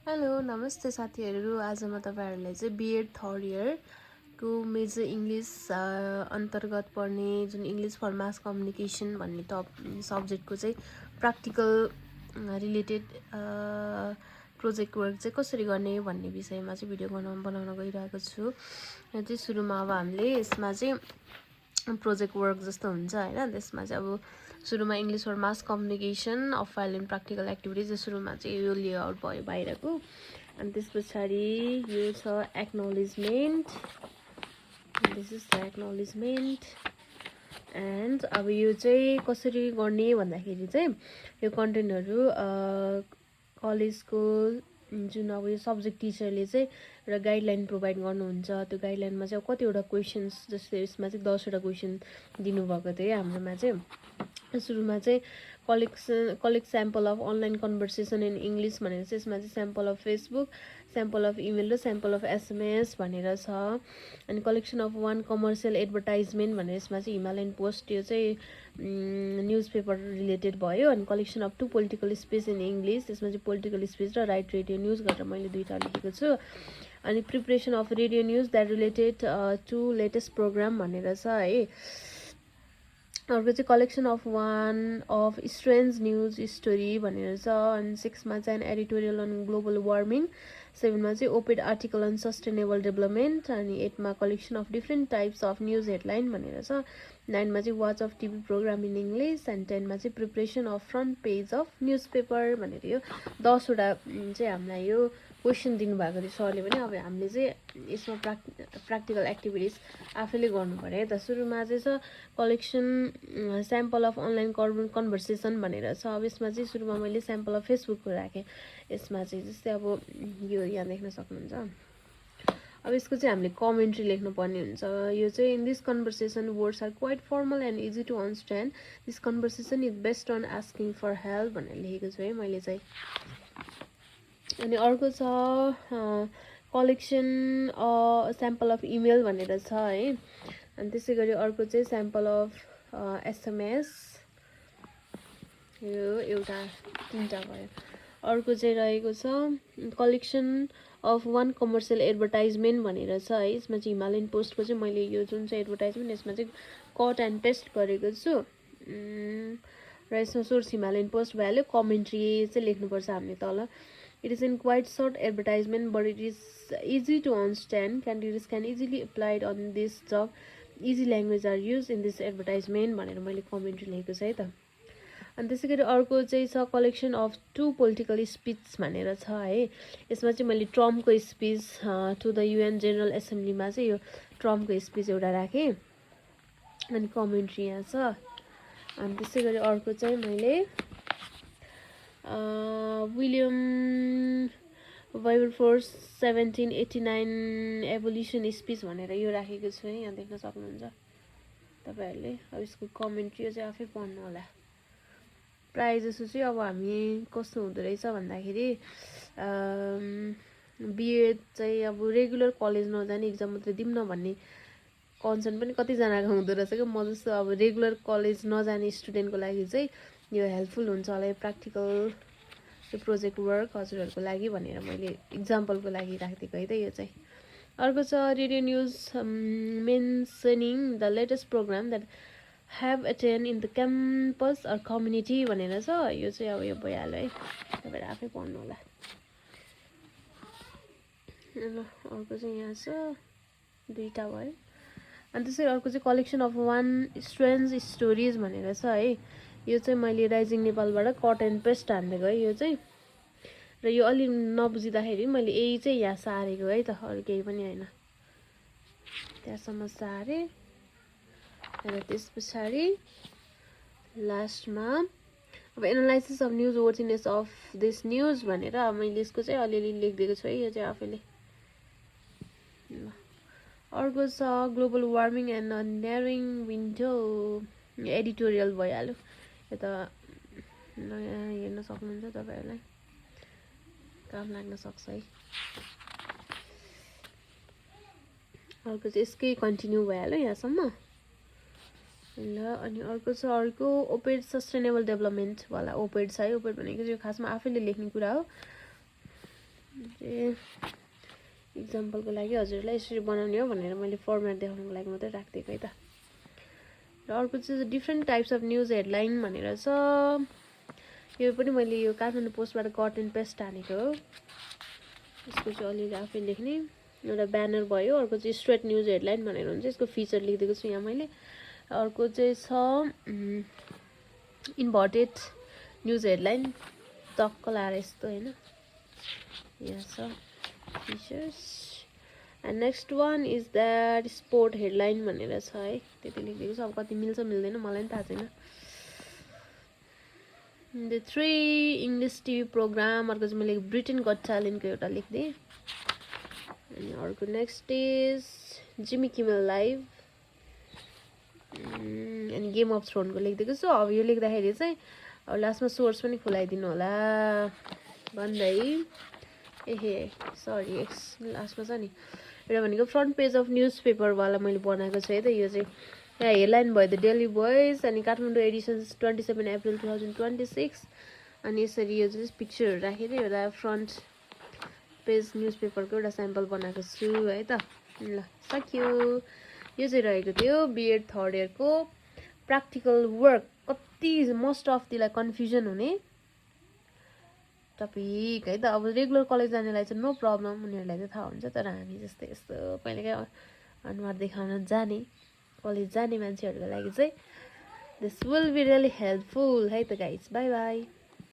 Hello नमस्ते साथीहरू। आज म तपाईहरुलाई चाहिँ बीएड थर्ड इयरको मेजर इङ्ग्लिस अन्तर्गत पर्ने जुन इङ्ग्लिस फर मास कम्युनिकेसन भन्ने सब्जेक्टको चाहिँ प्र्याक्टिकल रिलेटेड प्रोजेक्ट वर्क चाहिँ कसरी गर्ने भन्ने विषयमा चाहिँ भिडियो बनाउन गइरहेको छु। यहाँ चाहिँ सुरुमा अब हामीले यसमा चाहिँ प्रोजेक्ट वर्क जस्तो हुन्छ हैन। त्यसमा चाहिँ अब सुरुमा English for mass communication of file and practical activities सुरुमा चाहिँ यो लेआउट भयो बाहिरको। अनि त्यस पछाडि यो छ acknowledgement, this is the acknowledgement. And अब यो चाहिँ कसरी गर्ने भन्दाखेरि चाहिँ यो कन्टेन्टहरू कलेजको जुन अब यो सब्जेक्ट टिचरले चाहिँ एउटा गाइडलाइन प्रोभाइड गर्नुहुन्छ। त्यो गाइडलाइनमा चाहिँ अब कतिवटा क्वेसन्स, जस्तै यसमा चाहिँ 10वटा क्वेसन दिनुभएको थियो हाम्रोमा चाहिँ। सुरुमा चाहिँ collect sample of online conversation in English भनेर चाहिँ यसमा चाहिँ sample off Facebook, sample of email र स्याम्पल अफ एसएमएस भनेर छ। अनि collection of one commercial advertisement भनेर यसमा चाहिँ हिमालयन पोस्ट, यो चाहिँ न्युज पेपर रिलेटेड भयो। अनि collection of 2 political speech in English, त्यसमा चाहिँ पोलिटिकल स्पेच र राइट रेडियो न्युज गरेर मैले 2टा लेखेको छु। अनि preparation of radio news that related to latest program भनेर छ है। अर्को चाहिँ collection of one of strange news story भनेर छ। अनि 6मा चाहिँ एडिटोरियल अन ग्लोबल वार्मिङ, 7मा चाहिँ op ed article on sustainable development, अनि 8मा collection of different types of news headline भनेर छ। 9मा चाहिँ watch of TV program in English, and 10मा चाहिँ preparation of front page of news paper भनेर यो 10वटा चाहिँ हामीलाई यो क्वेसन दिनुभएको थियो सरले पनि। अब हामीले चाहिँ यसमा प्र्याक्टिकल एक्टिभिटिज आफैले गर्नु पर्यो है त। सुरुमा चाहिँ छ collection sample of online conversation भनेर छ। अब यसमा चाहिँ सुरुमा मैले स्याम्पल अफ फेसबुकको राखेँ। यसमा चाहिँ जस्तै अब यो यहाँ देख्न सक्नुहुन्छ। अब यसको चाहिँ हामीले कमेन्ट्री लेख्नुपर्ने हुन्छ। यो चाहिँ in this conversation words are quite formal and easy to understand, this conversation is best on asking for help भनेर लेखेको छु है मैले चाहिँ। अनि अर्को छ कलेक्सन स्याम्पल अफ इमेल भनेर छ है। अनि त्यसै गरी अर्को चाहिँ स्याम्पल अफ एसएमएस, यो एउटा 3टा भयो। अर्को चाहिँ रहेको छ collection of one commercial advertisement भनेर छ है। यसमा चाहिँ हिमालयन पोस्टको चाहिँ मैले यो जुन चाहिँ एडभर्टाइजमेन्ट यसमा चाहिँ कट एन्ड पेस्ट गरेको छु र यसमा सोर्स हिमालयन पोस्ट भइहाल्यो। कमेन्ट्री चाहिँ लेख्नुपर्छ हामीले तल। It is in quite short advertisement, but it is easy to understand. Candidates can easily apply it on this job. Easy language are used in this advertisement भनेर मैले commentary लेखेको छ है त। अनि त्यसै गरी अर्को चाहिँ छ कलेक्सन अफ 2 पोलिटिकल स्पिच भनेर छ है। यसमा चाहिँ मैले ट्रम्पको speech to the UN general एसेम्ब्लीमा चाहिँ यो ट्रम्पको स्पिच एउटा राखेँ। अनि कमेन्ट्री यहाँ छ। अनि त्यसै गरी अर्को चाहिँ मैले विलियम वाइबरफोर्स 1789 एभोल्युसन स्पिच भनेर यो राखेको छु है। यहाँ देख्न सक्नुहुन्छ तपाईँहरूले। अब यसको कमेन्ट्री चाहिँ आफै पढ्नु होला। प्रायः जसो चाहिँ अब हामी कस्तो हुँदो रहेछ भन्दाखेरि बिएड चाहिँ अब रेगुलर कलेज नजाने, इक्जाम मात्रै दिउँ न भन्ने कन्सर्न पनि कतिजनाको हुँदो रहेछ क्या। म जस्तो अब रेगुलर कलेज नजाने स्टुडेन्टको लागि चाहिँ यो हेल्पफुल हुन्छ होला यो प्र्याक्टिकल प्रोजेक्ट वर्क हजुरहरूको लागि भनेर मैले इक्जाम्पलको लागि राखिदिएको है त यो चाहिँ। अर्को छ radio news mentioning the latest program that have attend in the campus or community भनेर छ। यो चाहिँ अब यो भइहाल्यो है, तपाईँहरू आफै पढ्नु होला। ल अर्को चाहिँ यहाँ छ 2टा भयो। अनि त्यसै अर्को चाहिँ collection of one strange stories भनेर छ है। यो चाहिँ मैले राइजिङ नेपालबाट कट एन्ड पेस्ट हानिदिएको है यो चाहिँ। र यो अलि नबुझिँदाखेरि मैले यही चाहिँ यहाँ सारेको है त, अरू केही पनि होइन। त्यहाँसम्म सारेँ र त्यस पछाडि लास्टमा अब analysis of news worthiness of this news भनेर मैले यसको चाहिँ अलिअलि लेखिदिएको छु है यो चाहिँ आफैले। अर्को छ global warming and narrowing window, editorial भइहाल्यो। यो त नयाँ हेर्न सक्नुहुन्छ तपाईँहरूलाई, काम लाग्न सक्छ है। अर्को चाहिँ यसकै कन्टिन्यू भइहाल्यो यहाँसम्म ल। अनि अर्को छ अर्को ओपेड सस्टेनेबल डेभलपमेन्ट वाला। ओपेड छ है। ओपेड भनेको चाहिँ खासमा आफैले लेख्ने कुरा हो। इक्जाम्पलको लागि हजुरलाई यसरी बनाउने हो भनेर मैले फर्मेट देखाउनुको लागि मात्रै राखिदिएको है त। र अर्को चाहिँ different types of news headline भनेर छ। यो पनि मैले यो काठमाडौँ पोस्टबाट कट एन्ड पेस्ट हानेको हो। यसको चाहिँ अलिअलि आफै लेख्ने एउटा ब्यानर भयो। अर्को चाहिँ स्ट्रेट न्युज हेडलाइन भनेर हुन्छ, यसको फिचर लेखिदिएको छु यहाँ मैले। अर्को चाहिँ छ इन्भर्टेड न्युज हेडलाइन, टक्क लाएर यस्तो होइन, यहाँ छ features. And next one is that sport headline भनेर छ है, त्यति लेखिदिएको छ। अब कति मिल्छ मिल्दैन मलाई पनि थाहा छैन। द 3 इङ्ग्लिस टिभी प्रोग्राम, अर्को चाहिँ मैले ब्रिटेन गट ट्यालेन्टको एउटा लेखिदिएँ। अनि अर्को next is Jimmy Kimmel live, अनि गेम अफ थ्रोनको लेखिदिएको छु। अब यो लेख्दाखेरि चाहिँ अब लास्टमा सोर्स पनि खुलाइदिनु होला भन्दै, एहे सरी लास्टमा छ नि एउटा भनेको फ्रन्ट पेज अफ न्युज पेपरवाला मैले बनाएको छु है त। यो चाहिँ यहाँ हेडलाइन भयो द डेली भोइस, अनि काठमाडौँ एडिसन्स 27 अप्रिल 2026। अनि यसरी यो चाहिँ पिक्चरहरू राखेर एउटा फ्रन्ट पेज न्युज पेपरको एउटा स्याम्पल बनाएको छु है त। ल सक्यो। यो चाहिँ रहेको थियो बिएड थर्ड इयरको प्र्याक्टिकल वर्क। कति मोस्ट अफ दिलाई कन्फ्युजन हुने टपिक है त। अब रेगुलर कलेज जानेलाई चाहिँ नो प्रब्लम, उनीहरूलाई चाहिँ थाहा हुन्छ। तर हामी जस्तै यस्तो कहिलेकाहीँ अनुहार देखाउन जाने कलेज जाने मान्छेहरूको लागि चाहिँ this will be really helpful है त गाइज। By by.